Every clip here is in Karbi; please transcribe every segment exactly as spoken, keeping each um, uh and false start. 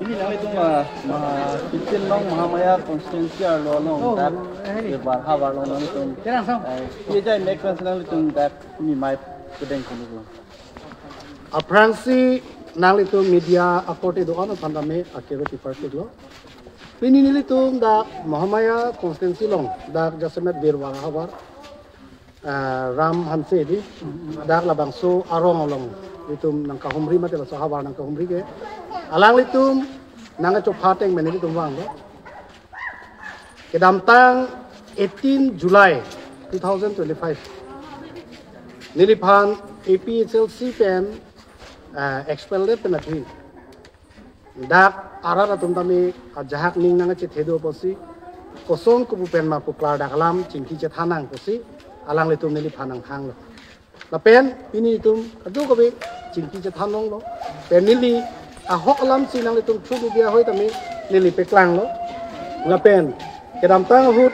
Ini nanglitum, ah, Maha Kitin long Mahamaya constituency arlo long Oh, dak eh, ini. Birwar havar long nanglitum. Terang, Sam. Eh, P H I mek kan nanglitum dak ini mai kedeng kunik long. Aphrangsi nanglitum media akorte do-an aphan tame akero tipar lo. Pini nelitum dak Mahamaya constituency long dak jasemet Birwar havar, ah, Ram Hanse di, dak labangso arong along itum nangkahumri mate laso havar nangkahumri ke. Alanglitum nangkachopha ateng mene itum vanglo. Kedamtang eighteen July two thousand twenty-five, neliphan A P H L C pen, ah, expel det pen athe dak arat atum tame ajahak ning nangkachethe do apotsi, koson kopu pen ma pu klardak alam chingki chethan nang pusi alanglitum neliphan nanghanglo. Lapen pini itum kadokave chingki chethan longlo. Pen neli ahok alamsi nanglitum through media hoi tame neli paklanglo. Lapen kedamtang ahut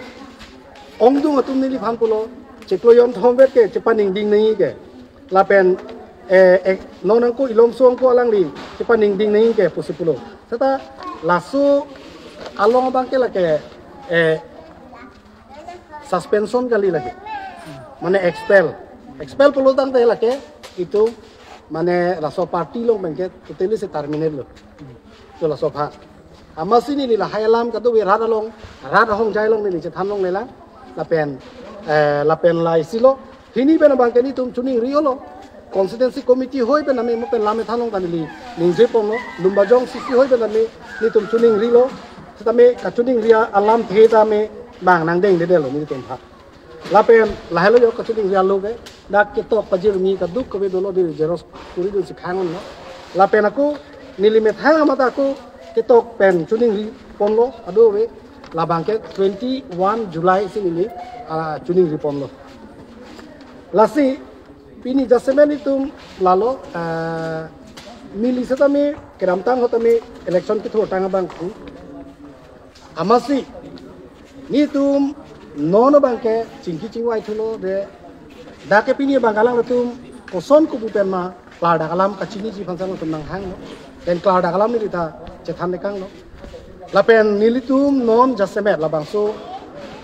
ongdung atum neliphan pulo, chiklo jonthom vet ke chepaningding nangji ke. Lapen, eh, eh, non angko ilomso angko alangli chepaningding nangji ke pusi pulo. Seta laso along abang ke lake, eh, suspension kali lake. Mane expel. Expel pulo tangte lake itum mane laso party along pen ke totally si terminate lo. Laso aphan. Amatsi neli lahai alam kadokave rat along, rat ahongjai along neli chethan longlelang. Lapen, eh, lapen la isi lo. Pini pen abang ke netum choningrilo. Constituency committee hoi pen tame mo pen lam than long ta neli ningje ponlo. Lumbajong C C hoi pen tame netum choningrilo. Setame kachoningri alamthe tame bang nangdengdedetlo netum aphan. Lapen lahelo jo kachoningri alo ke, dak ketok pajirmi kadokave dolo, di xerox kuri dunsi khang-unlo. Lapen ako neli methang amat ako ketok pen choningri ponlo, kadokave. Labang ke twenty-one July si neli, ah, choningri ponlo. Lasi pini jasemet itum lalo, ah, neli setame kedamtang ahut tame election kethur tang abang pu. Amatsi netum non abang ke chingki chingvai thulo de, dak ke pini abang ke alanglitum koson kopu pen ma klardak alam kachiniji aphan si alanglitum nanghanglo. Pen klardak alam neli ta chethan dekanglo. Lapen nelitum non jasemet labangso,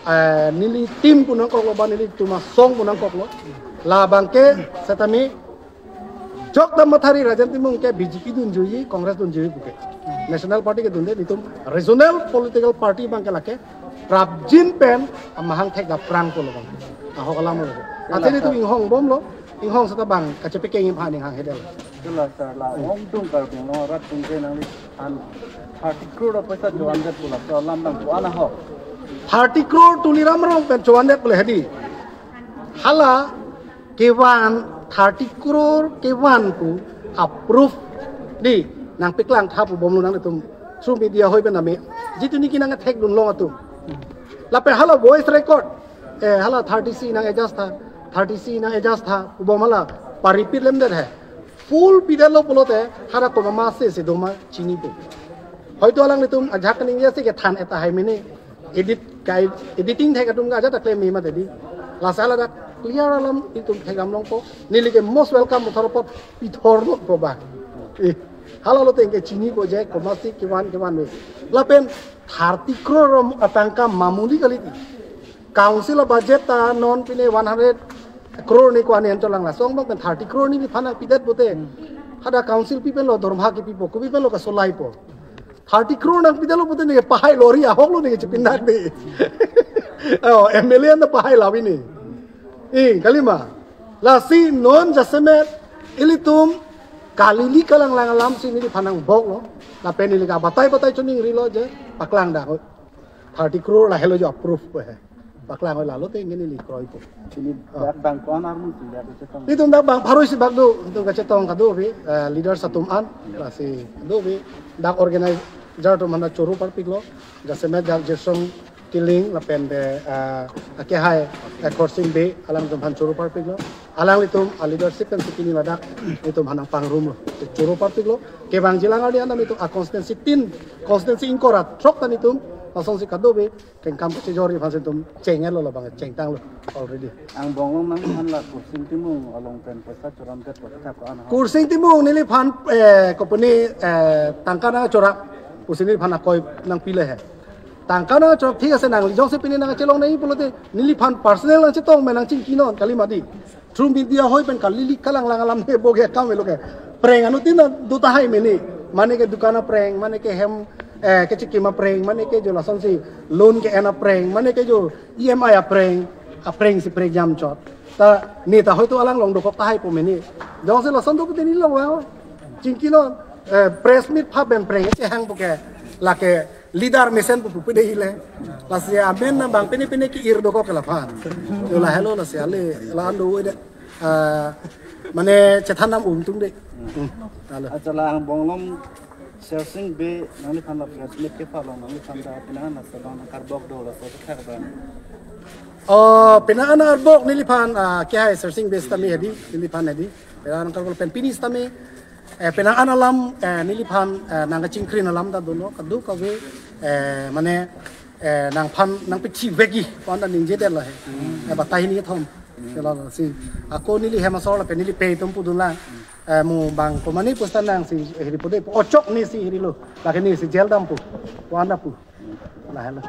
eh, neli team pu nangkoklo ba nelitum asong pu nangkoklo. Labang ke setame jok dam mathari Rajen Timung ke B J P dunjuiyi, Congress dunjuiyi puke. National Party ke dunde, netum regional political party abang ke lake prapjin pen amahang thek dapprang pulo abang. Ahok alam lo. Athe netum inghongbomlo, inghong seta bang kachepekeng ipha ning hanghe det. Hala sir, la ongdung Karbi Anglong arat atum ke nangliphan thirty crore apaisa chovan det pu laso alam nangpu-an ahok. Thirty crore Tuliram Ronghang pen chovan det pule hedi. Hala kevan thirty crore kevan pu a-proof di nangpaklang tha pu bomlo nanglitum through media hoi pen tame. Jitu niki nangthekdun long atum. Lapen hala voice record. Eh, hala thirty C nang-adjust tha, thirty C nang-adjust tha pu bom hala pa-repeat lemdet he. Full pidetlo pulote hala komat ma se se doma chinipo. Hoito alanglitum ajahak kaningje si kethan-et tahai mene. Edit kai, editing thek atum ke ajat ta klem mema dedi. Lasi hala dak clear alam itum thekdam longpo. Neli ke most welcome motor pot pithor nutpo ba. Eh, hala lote ke chinipo je komatsi kevan kevan me. Lapen thirty crore rom atangka mamuli kali ti. Council a-budget ta non pine one hundred crore ni ko-an an cholang, laso angbong pen thirty crore neliphan nangpidet pute. Hadak council pi pen lo dorma kepipo, kopi pen lo kasolaipo. Thirty crore nangpidetlo pute ne pahai lorry ahok lo ne chepindak de. Oh, M L A na pahai lavi ne. Eh, kalima. Lasi non jasemet ilitum kalili kalanglang alamsi neliphan nangboklo. Lapen neli ke batai batai choningrilo je paklang da. Thirty crore lahelo jo a-proof ko he. Paklang hoi lalo te ingin neli kroipo. Chini Oh. dak bang ko-an armu si dak chetong. Itum dak bang pharo isi bak do, itum kachetong kadokave, eh, leaders atum an, lasi kadokave, dak organizer atum aphan ta choro parpiklo, jasemet dak Jirsong Killing lapen de, eh, akehai, eh, Khorsing Bey, alanglitum aphan choro parpiklo, alanglitum a-leadership pen si pini ladak itum aphan nangpangrumlo, choro parpiklo, kevangji alang arni anam itum a-constituency tin, constituency ingkoi ra throk ta netum, lasonsi kadokave, kengkam kachejor aphan si netum cheng-etlo, labang chengtanglo already. Angbong along nangphan la Khorsing Timung along pen paisa choramdet pu thak ko-an ahok. Khorsing Timung neliphan, eh, kopine, eh, tangka nangchora. Pusi neliphan akoi nangpile he. Tangka nangchok thik ase nang jongsi pini nangchelong nangji pulote neliphan personal nangchetong me nangchingki non kali mati. Through media hoi pen kali li kalang lang alam he bo ke kam elo ke. Prank anuttin do tahai mene. Mane ke dukan a-prank, mane ke hem eh, kechikim a-prank, mane ke jo lasonsi loan ke-en a-prank, mane ke jo E M I a-prank, a-prank si prank jamchot. Ta ne ta hoito alang along dokok tahai po mene. Jongsi lason do pute neli long lang. Chingki non eh, press meet pha pen prank kehang pu ke lake leader mesen pu pu pede ile. Lasi amen nang bang pene pene ke-ir dokok ke laphan. Jo lahelo lasi ale la-an do de. Ah, mane chethan nam ungtung de. Hmm. Alo. Acha la angbong along Sersing Bey nangliphan la press meet kepha along nangliphan ta penang an la sabang nangkarbok do laso kethak abang. Oh, penang an arbok neliphan ah, kehai Sersing Bey sitame hedi, neliphan hedi. Penang an karbok pen pini sitame eh, penang an alam eh, neliphan eh, nangkachingkrin alam ta dolo kadokave eh, mane eh, nangphan nangpichi vekji pu-an ta ningjedetlo he. Eh, batai hini kethom. Kelo si ako neli hem asor lapen neli pei atum pudun lang. Eh, mo bang komane pusita nangsi hiri pude ochok nesi hirilo. Lake nesi jail dampo. Pu-an ta pu. Lahelo.